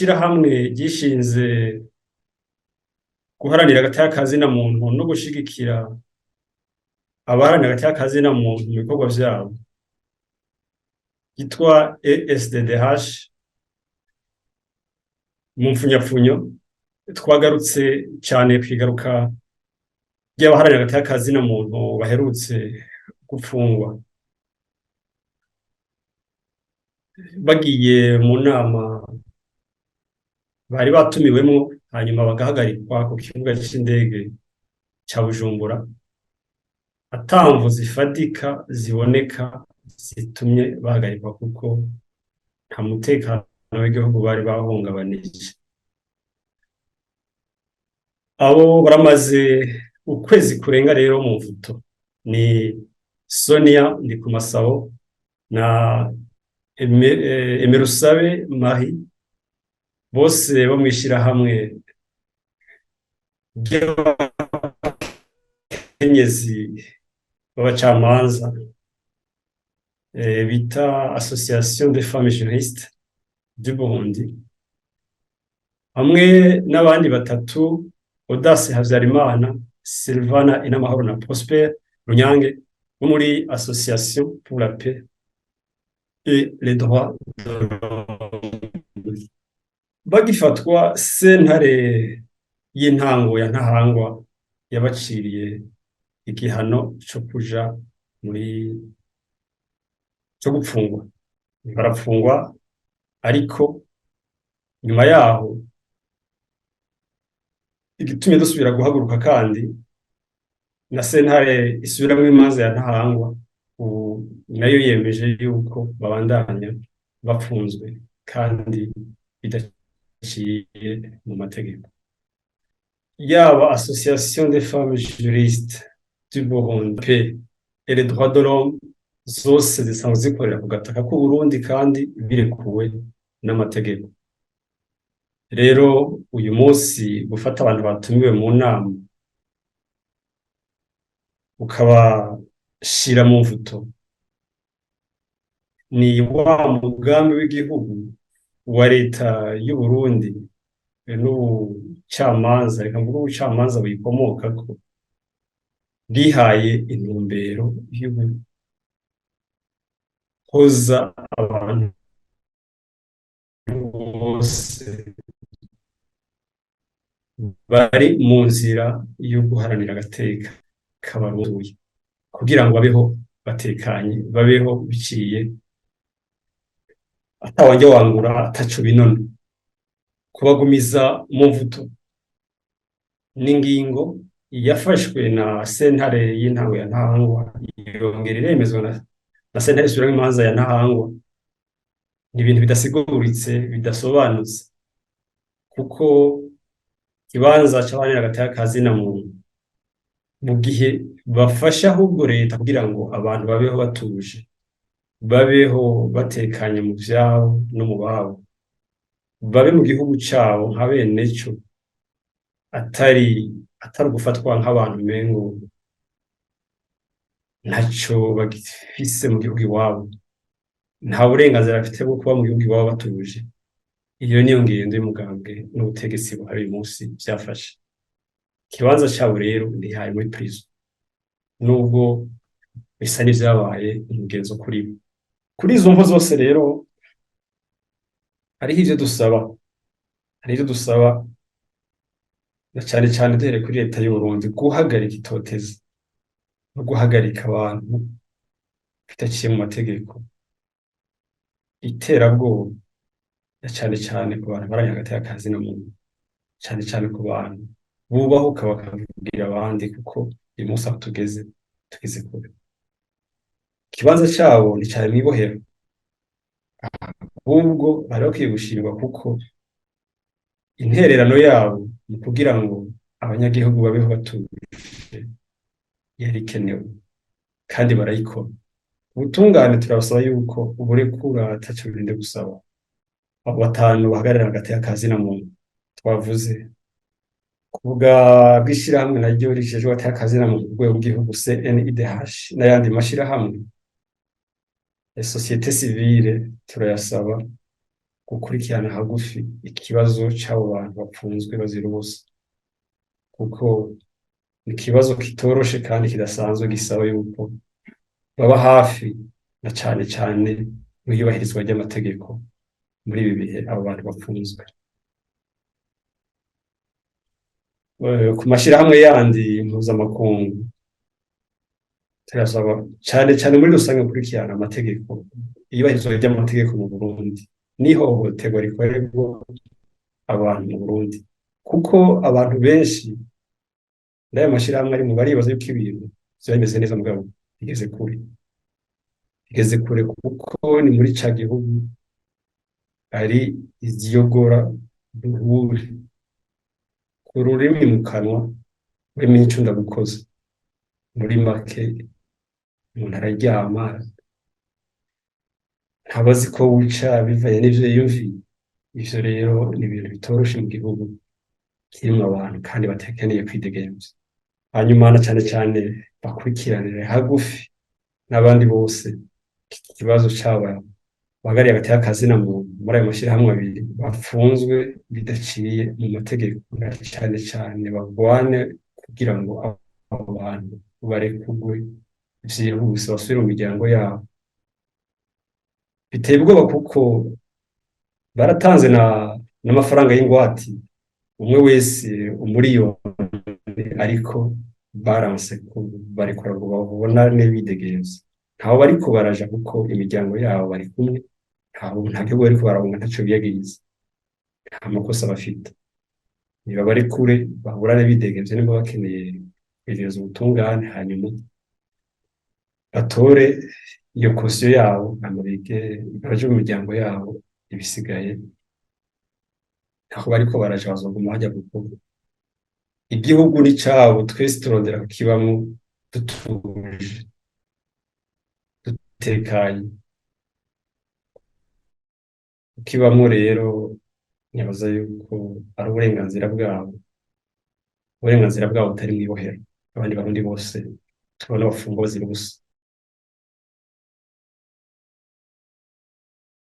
Ishirahamwe ryishinze guharanira agateka ka zina muntu no gushigikira abaharanira agateka ka zina muntu mu bikorwa vyabo, yitwa ESDDH mu mfunyapfunyo, twagarutse cane kw'igaruka ry'abaharanira agateka ka zina muntu baherutse gupfungwa bagiye mu nama bari batumiwemwo, hanyuma bagahagarikwa ku kibuga c'indege ca Bujumbura atamvo zifadika ziboneka zitumye bahagarikwa, kuko nta mutekano w'igihugu bari bahungabanije. Abo baramaze ukwezi kurenga rero mu mvuto, ni Sonia Ndikumasabo na Emerusabe Marie, bose bo mw'ishirahamwe ry'abakenyezi b'abacamanza bita Association des Femmes Juristes du Burundi, hamwe n'abandi batatu: Audace Havyarimana, Sylvana Inamahoro na Prosper Runyange bo muri Association pour la paix et les droits de l'homme. Bagifatwa, sentare y'intango ya Ntahangwa yabaciriye igihano co kuja muri co gupfungwa, barapfungwa. Ariko nyuma yaho, igitumye dusubira guhaguruka kandi, na sentare isubiramwo imanza ya Ntahangwa ubu nayo yemeje yuko babandanya bapfunzwe kandi bidaciye mu mategeko. Yaba Association des Femmes Juristes du Burundi, Paix et les droits de l'homme, zose zisanzwe zikorera ku gataka k'Uburundi kandi birekuwe n'amategeko. Rero uyu munsi gufata abantu batumiwe mu nama ukabashira mu mvuto ni wa mugambi w'igihugu wa leta y'Uburundi n'ubucamanza, reka mvuge ubucamanza buyikomokako, bwihaye intumbero yo guhoza abantu bose bari mu nzira yo guharanira agateka k'Abarundi kugira ngo babeho batekanye, babeho biciye atawanja wangura, ataco binona. Kubagumiza mu mvuto n'ingingo yafashwe na sentare y'intango ya Ntahangwa, yongera iremezwa na sentare isubiramwo imanza ya Ntahangwa. Ni ibintu bidasiguritse, bidasobanutse, kuko ikibanza c'abaharanira agateka ka zina muntu mu gihe bafasha ahubwo leta kugira ngo abantu babeho batuje, babeho batekanye mu vyabo no mu babo, babe mu gihugu cabo nka bene co, atari ugufatwa nk'abantu umengo ntaco bagifise mu gihugu iwabo, nta burenganzira bafite bwo kuba mu gihugu iwabo batuje. Iyo niyo ngendo y'umugambwe n'ubutegetsi buhari uyu munsi vyafashe. Ikibanza cabo rero ntihari muri prison, nubwo bisa n'ivyabaye umugenzo kuri bo. Kuri izo mvo zose rero, hariho ivyo dusaba, hariho ivyo dusaba na cane cane duhereye kuri leta y'Uburundi: guhagarika itoteza no guhagarika abantu bidaciye mu mategeko, iterabwoba, na cane cane ku bantu baranya hagati y'akazi na muntu, cane cane ku bantu bubahuka bakavugira abandi, kuko uyu munsi aho tugeze, tugeze kure. Ikibanza cabo nticari mw'ibohero, ahubwo bari bakwiye gushimwa, kuko intererano yabo mu kugira ngo abanyagihugu babeho batuje yari ikenewe kandi barayikora. Ubutungane turabasaba yuko uburekura ataco burinde gusaba abo batanu bahagararira hagati y'akazi na muntu twavuze. Kuvuga bw'ishirahamwe naryo rijejwe hagati y'akazi na muntu ku rwego rw'igihugu, CNIDH, n'ayandi mashirahamwe ya société civile, turayasaba gukurikirana hagufi ikibazo c'abo bantu bapfunzwe bazira ubusa, kuko ni ikibazo kitoroshe kandi kidasanzwe, gisaba yuko baba hafi na cane cane mu iyubahirizwa ry'amategeko muri ibi bihe abo bantu bapfunzwe. Ku mashirahamwe yandi mpuzamakungu turasaba cane cane muri rusange gukurikirana amategeko, iyubahirizwa ry'amategeko mu Burundi n'ihohoterwa rikorerwa abantu mu Burundi, kuko abantu benshi n'ayo mashirahamwe arimwo baribaza yuko ibintu vyoba bimeze neza, mugabo bigeze kure, bigeze kure, kuko ni muri ca gihugu ari iziyogora duhure ku rurimi mu kanwa urimo ico ndagukoze. Muri make umuntu araryama ntabazi ko wica bivanye n'ivyo yiyumviye. Ivyo rero ni ibintu bitoroshe mu gihugu kirimwo abantu kandi batekeneye kwidegemvya. Hanyuma na cane cane bakurikiranire hagufi n'abandi bose iki kibazo c'aba bahagarariye agateka kazina muntu muri ayo mashirahamwe abiri bafunzwe bidaciye mu mategeko, na cane cane bagwane kugira ngo abo bantu barekurwe vyihuse basubire mu miryango yabo. Biteye ubwoba kuko baratanze n'amafaranga y'ingwate umwe wese umuriyoni, ariko baranse barekura ngo babonane bidegemvya. Ntaho bariko baraja kuko imiryango yabo bari kumwe, nta gihugu bariko barahunga, ntaco biyagiriza, nta makosa bafite. Nibabarekure baburane bidegemvya nimba bakeneye kwegereza ubutungane, hanyuma batore iyo kosiyo yabo hama bige baje mu miryango yabo, ibisigaye aho bariko baraja bazoguma baja gukora. Igihugu ni cabo, twese turondera kukibamwo dutuje dutekanye. Kukibamwo rero nibaza yuko ari uburenganzira bwabo, uburenganzira bwabo butari mw'ibohero. Abandi barundi bose tubona bafungwa bazira ubusa.